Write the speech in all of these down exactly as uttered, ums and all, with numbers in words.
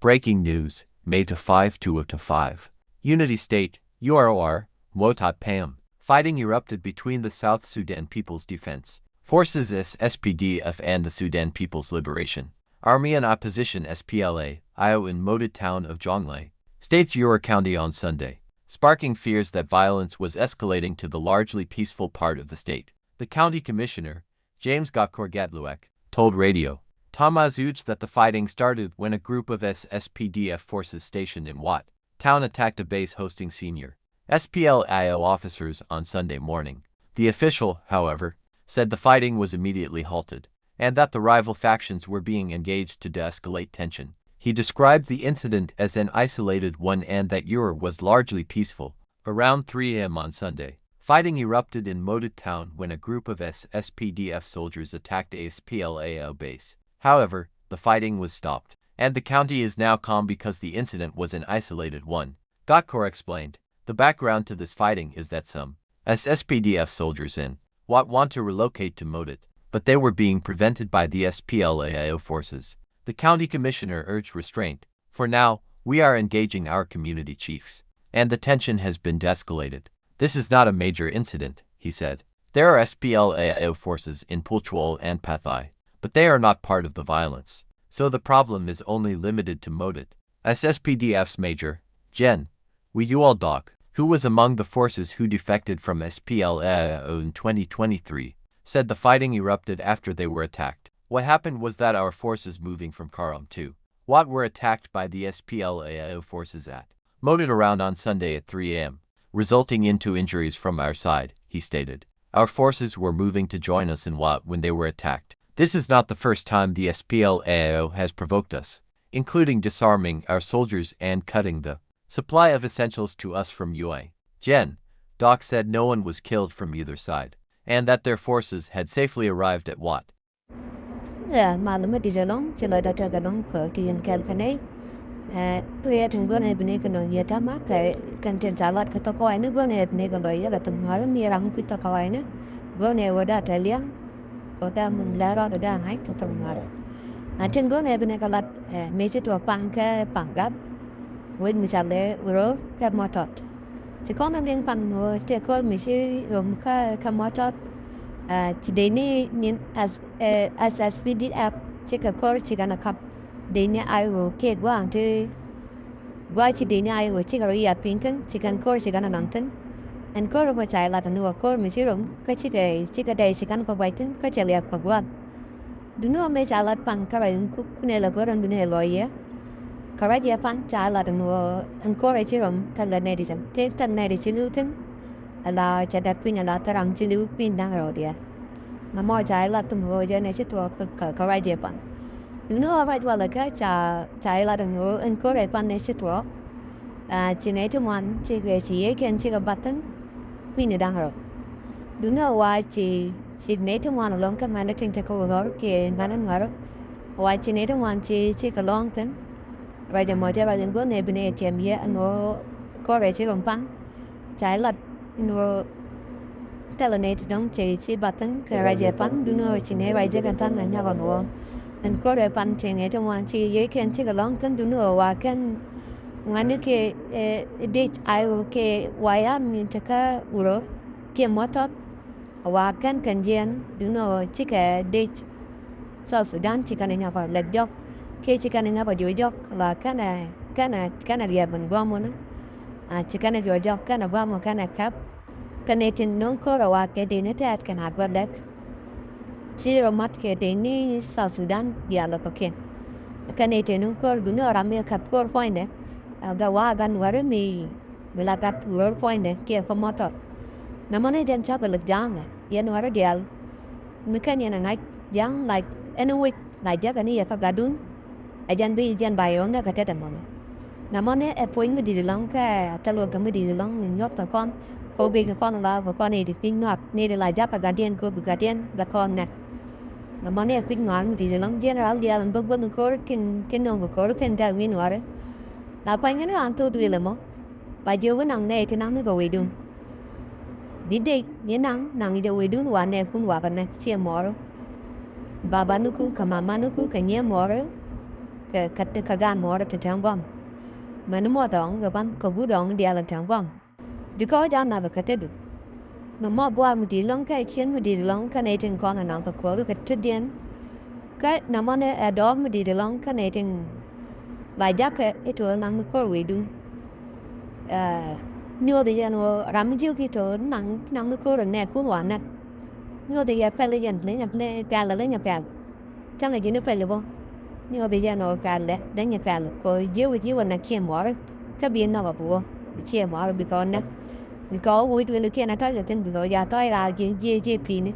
Breaking news, May to five, two oh to five. Unity State, U R O R, Mototpam. Fighting erupted between the South Sudan People's Defense Forces, S S P D F, and the Sudan People's Liberation Army and opposition S P L A I O in Mopti town of Jonglei, State's Ura County on Sunday, sparking fears that violence was escalating to the largely peaceful part of the state. The county commissioner, James Gatkor Gatluek, told Radio Tamazuj that the fighting started when a group of S S P D F forces stationed in Wat town attacked a base hosting senior S P L A I O officers on Sunday morning. The official, however, said the fighting was immediately halted and that the rival factions were being engaged to de-escalate tension. He described the incident as an isolated one and that Ura was largely peaceful. Around three a.m. on Sunday, fighting erupted in Mopti town when a group of S S P D F soldiers attacked a S P L A I O base. However, the fighting was stopped, and the county is now calm because the incident was an isolated one, Gatkor explained. The background to this fighting is that some S S P D F soldiers in Wat want to relocate to Mopti, but they were being prevented by the S P L A I O forces. The county commissioner urged restraint. "For now, we are engaging our community chiefs, and the tension has been de-escalated. This is not a major incident," he said. "There are S P L A I O forces in Pulchwal and Pathai, but they are not part of the violence, so the problem is only limited to Mopti." S S P D F's Major Gen Wiyual Dok, who was among the forces who defected from S P L A I O in twenty twenty-three, said the fighting erupted after they were attacked. "What happened was that our forces moving from Karam to Wat were attacked by the S P L A I O forces at Mopti around on Sunday at three a.m., resulting in two injuries from our side," he stated. "Our forces were moving to join us in Wat when they were attacked. This is not the first time the S P L A I O has provoked us, including disarming our soldiers and cutting the supply of essentials to us from U A." Gen Dok said no one was killed from either side, and that their forces had safely arrived at Wat. Ɛ, malɛ mi di̱t ɛlɔ̱ŋ, ci lɔcdä tëk ɛlɔ̱ŋ kɛ ti yɛn kɛl kɛ nɛy. Ɛ, kuiɛ tin guäth nɛy bi nɛy kɛ nööŋ yiëë täämɛ kɛ kɛn tin ca lat kɛ thok kɔaacni, guäth nɛy bi nɛy kɛ lɔc yɛ kɛ thok ŋuäärä mi ram mi kui̱ thok kɔaacni. Guäth nɛy wä da̱a̱ tɛ̈th lia̱a̱, kɛ ɣöö dee min lɛr rɔɔdɛ dee ŋa̱c kɛ thok ŋuäärä. Ɛ, tin guäth nɛy bi nɛy kɛ lat, ɛ, mëë ci tuɔɔk pan kɛ Paŋgap, wec mi ca lɛ Uror kɛ Mɔtɔt. Ci kɔn liŋ pan ɣöö tëë ko̱r mi ci rom kä, kä Mɔtɔt, ɛ, ci dee ni nyin as, ɛ, as S S P D F cikɛ ko̱r ci kɛn ɛ kap. Dee ni I O kɛ gua̱a̱ŋ ti gua̱a̱ ci dee ni I O cikɛ rɔ yiath piny thi̱n, ci kɛn ko̱r ci kɛn ɛ naŋ thi̱n. Ɛn ko̱r mɔ ca lat ɛn ɣöö ko̱r mi ci rom kä cikɛ, cikɛ dee ci kɛn kɔ gua̱c thi̱n kä cɛ liath kɔ gua̱a̱th. Duŋni ɣöö mëë ca lat pan kä rɔy in kuk kunɛ lɛ go̱r ɛn bi nɛ lɔc yɛ. Kä ruac yɛ pan ca lat ɛn ɣöö ɛn ko̱r ɛ ci rom kä lɛ nɛy ti cɛ tëë thil nɛy ti ci li̱w thi̱n. Ala cɛ dap piny ala thil ram ci li̱w piny da̱ŋ rɛw diaal. Nɔmɔ ca lat thum ɣöö jɛ nɛ ci tuɔɔk kä, kä, kä ruac yɛ pan. Duŋni ɣöö ruac walɛ kä ca, ca lat ɛn ɣöö ɛn ko̱r ɛ pan nɛ ci tuɔɔk. Aa, ci nɛy ti ŋuan cikɛ ci yiëëkiɛn cikɛ bath thi̱n. Kui̱ni da̱ŋ rɛw. Duŋni ɣöö wa ci, ci nɛy ti ŋuan ɛlɔ̱ŋ kä mɛn ti tin tekɛ wä ɣɔr kiɛ mɛn in ŋuɛ̈r. Wa ci nɛy ti ŋuan ci, cikɛ lɔ̱ŋ thi̱n. Ruac ɛmɔ jɛ ruac in guäth nɛy bi nɛy tiɛm yɛ ɛn ɣöö ko̱r ɛ ci rom pan. Ca lat in ɣöö thilɛ nɛy ti dɔ̱ŋ ci, ci bath thi̱n kɛ ruac ɛ pan duŋni ɣöö ci nɛy ruac jɛ kɛn than ɛ nyɔk ɛn ɣöö ɛn ko̱r ɛ pan ci nɛy ti ŋuan ci yiëëkiɛn cikɛ lɔ̱ŋ kɛn duŋni ɣöö wa kɛn ŋuani kɛ, ɛ, dec I O kɛ waya mi tekä Uror kiɛ Mɔtɔt. Wa kɛn kɛn jiɛn duŋni ɣöö cikɛ dec South Sudan ci kɛn ɛ nyɔk ɛ lɛk jɔk. Kiɛ ci kɛn ɛ nyɔk ɛ jiök jɔk la kɛn ɛ, kɛn ɛ, kɛn ɛ riɛp ɛn gua̱a̱th mɔni. Aa, ci kɛn ɛ jiök jɔk kɛn ɛ gua̱a̱th mɔ kɛn ɛ kɛp. Kɛn ɛ tin no̱o̱ŋ ko̱r ɛ wa kɛ dec ni tɛ̈t kɛn a gua̱th lɛk. Ci rɔ mat kɛ dec ni South Sudan diaal ɛ kɔ̱kiɛn. Kɛn ɛ tin no̱o̱ŋ ko̱r duŋni ɣöö ram mi kɛp ko̱r puɔ̱nydɛ. Aa, gat wa gat ŋuɛ̈ri mi, mi la gat Uror puɔ̱nydɛ kiɛ kä Mɔtɔt. Nɔmɔni jɛn cakɛ lɛk ja̱a̱ŋɛ. Yɛn ŋuɛ̈ri diaal mi /ken yɛn ɛ ŋa̱c ja̱a̱ŋ la ɛn wec la jäkɛ ni yɛ kä gatdun. Ɛ jɛn bi jɛn ba yɔ̱ŋ nɛ kɛ tetdɛ mɔnɛ. Nɔmɔni ɛ puɔ̱ny mi di̱t ɛlɔ̱ŋ kɛ thil wä kɛ mi di̱t ɛlɔ̱ŋ ni nyuɔ̱th kɛ kɔn. Kɛ ɣöö guic kɛ kɔn la kɛ kɔn nɛy ti piny nuak nɛy ti la jakä gatdiɛn kɛ ɣöö bi gatdiɛn bɛ kɔn nɛk. Nɔmɔni ɛ kui̱c ŋɔaar mi di̱t ɛlɔ̱ŋ jiɛn ral diaal ɛn bä guäth ni ko̱r tin, tin nööŋ kɛ ko̱r tin dee wi̱i̱ nuaari. La pua̱nykiɛn ɣän thok duëël ɛmɔ. Ba jiök i̱ naŋ nɛy ti naŋ ni kɛ wecdun. Bi dec ni naŋ, naŋ jɛ wecdun wa nɛɛkun wa kɛ nɛk ciɛ mɔɔri. Babaniku kɛ mamaniku kɛ nyiee mɔɔri. kɛ, kɛ, kɛ gaat muɔɔrä ti tɛŋ guam. Mɛn mɔ dɔŋ kɛ ban kɛ wut dɔŋ diaal tɛŋ guam. Because ja nap kɛ te du. Mɛ mɔ buar mi di̱i̱t lɔŋ kɛ cien mi di̱i̱t lɔŋ kɛ nɛy tin kɔn ɛ naŋ kɛ kuɔth kɛ tetdiɛn. Kä nɛ mɔnɛ ɛ dɔɔk mi di̱i̱t lɔŋ kä nɛy tin la jakä i̱ to̱o̱r naŋ ni ko̱r wi̱i̱ duŋ. Ɛ, nyuɔth yɛn ɣöö ram mi jiök i̱ to̱o̱r naŋ, naŋ ni ko̱r ɛ nɛɛkun wa näk. Nyuɔth yɛ pɛl yɛn leny ɛ pɛl, pɛl leny ɛ pɛl. Cäŋ ɛ ji̱n i̱ pɛl i̱ bä. Nyuɔth yɛn ɣöö pɛl lɛ, leny ɛ pɛl. Kɛ ɣöö jiök i̱ ji̱ wä näk ciɛ muɔɔri. Kä bi nɔk ɛ bi wä. Ciɛ muɔɔri bi kɛ wä näk. Bi kɛ wä wi̱i̱ duël kiɛn ɛ tɔ̱c kɛ thi̱n bi kɛ wä ja tɔ̱c raar ji̱ jiɛ jiɛ pi̱i̱ni.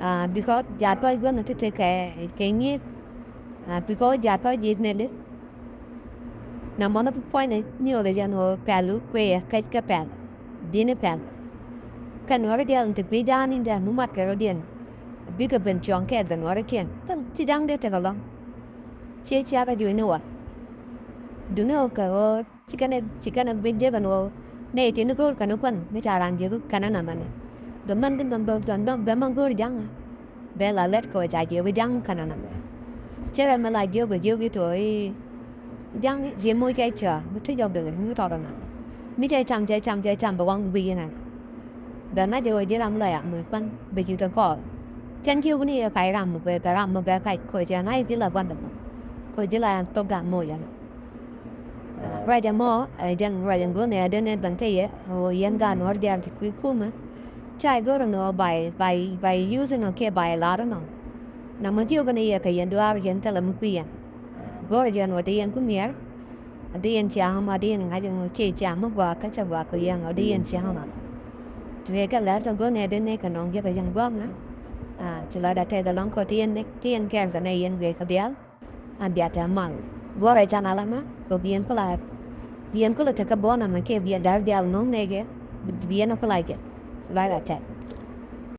Aa, because ja tɔc guänh ti te kɛ, kɛ nyieth. Aa, because ja tɔc ji̱ neli. Nɛ mɔnä bi puɔ̱ny ni nyuɔth jɛn ɣöö pɛl kuëë kɛc kɛ pɛl. Di̱n pɛl. Kɛ nuɔ̱ri diaal ti bi ja̱a̱n in dee mi mat kɛ rɔ diɛn. Bikɛ ben cuɔ̱ŋ kɛ dhɛ nuɔ̱ri kiɛn. Thil ci ja̱ŋ dee tekɛ lɔ̱ŋ. Ciɛ ciakä juɔ̱cni wal. Duŋni ɣöö kɛ ɣöö Ci kɛn ɛ, ci kɛn ɛ bi jek ɛn ɣöö nɛy tin go̱o̱r kɛn kuan mi ca raan jiök kɛn ɛ nɛmɛ ni. Bɛ mɛn di bɛ, bɛ, bɛ, bɛ mɛn go̱o̱r ja̱ŋ. Bɛ la lɛt kɛ ɣöö ca jiök ja̱ŋ kɛn ɛ nɛmɛ. Cɛ rɛ mi la jiök ɛ jiök i̱ to̱ i̱ ja̱ŋ ji̱ moc kɛ cɔa mi ti jɔk dee mi tɔt ɛ nɛmɛ. Mi cɛ cam, cɛ cam, cɛ cam bɛ waŋ guic inɛnɛ. Bɛ na jɛ ɣöö ji̱ ram la ya mi kuan bɛ ji̱ te kɔɔr. Cɛn ci wuni yɛ kac ram mi bɛ, bɛ ram mi bɛ kac kɛ ɣöö cɛ na ji̱ la gua̱n dee. Kɛ ɣöö ji̱ la ya thok gam moc ɛnɛ. Ruac ɛmɔ ɛ jɛn ruac ɛn go̱o̱r ni ɛ den ɛ ben kä yɛ ɣöö yɛn gaat nuɔ̱ɔ̱r diaal ti kui̱ kumɛ. Ca ɛ go̱o̱r ɛn ɣöö by, by, by using ɔ kiɛ by lar ɛnɔ. Namɔ jiök ɛn ɛ yɛ kɛ yɛn duaar yɛn thilɛ mi kui̱ yɛn. Go̱o̱r ɛ jɛn ɣöö dee yɛn ku miɛr. Dee yɛn ciaŋ ɛmɔ dee yɛn ŋa̱c ɛn ɣöö ciɛ ciaŋ mi gua̱a̱k kä cɛ gua̱a̱k kɛ yɛn ɣöö dee yɛn ciaŋ ɛmɔ. Ti rɛy kɛ lɛr kɛ go̱o̱r ni ɛ den ɛ kɛ nɔŋ jiäk ɛ yɛn gua̱a̱k ŋa̱. Ti lɔcdä tɛth ɛlɔ̱ŋ kɔ ti yɛn nɛk ti yɛn kɛɛr kɛ nɛ yɛn guic kɛ diaal. An bia tɛm mal. Guɔrɛ can ala ma kɛ biɛn kula, biɛn kula tekɛ buɔn ama kɛ biɛn dar dial no̱ŋ nɛkɛ. Biɛn kula jɛ. Lara tɛk.